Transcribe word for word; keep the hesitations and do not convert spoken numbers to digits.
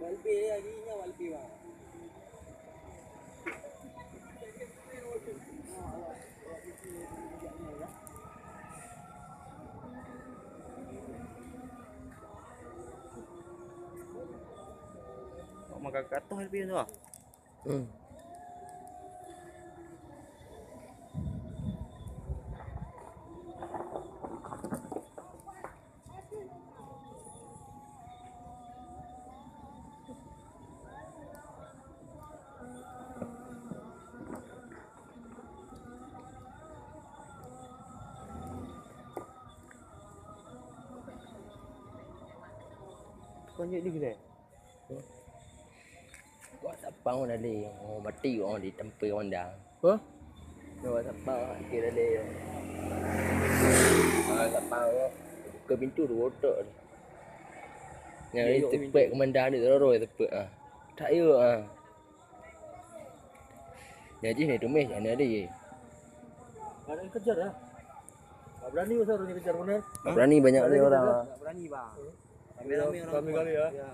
Awak makan kat ateueh L P tu ah. Hmm. Kau lanjut di kedai? Wak sapang dah lé, oh, mati orang di tempat Honda. Hah? Wak sapang, kira dah lé. Wak sapang, oh. Buka pintu dua otak ni. Yang Ya, ni yok, tepat minta. Komandan ni terus tepat, ah. Tak ya, ah. Jadi ni tumis, jangan ada je. Ada yang kejar, ah. Tak berani masa orang kejar benar. Tak berani banyak Ada ada kejar, orang, ah. Tak berani, bang. Ramai-ramai orang Ramai semua. Kali, ya. Ya.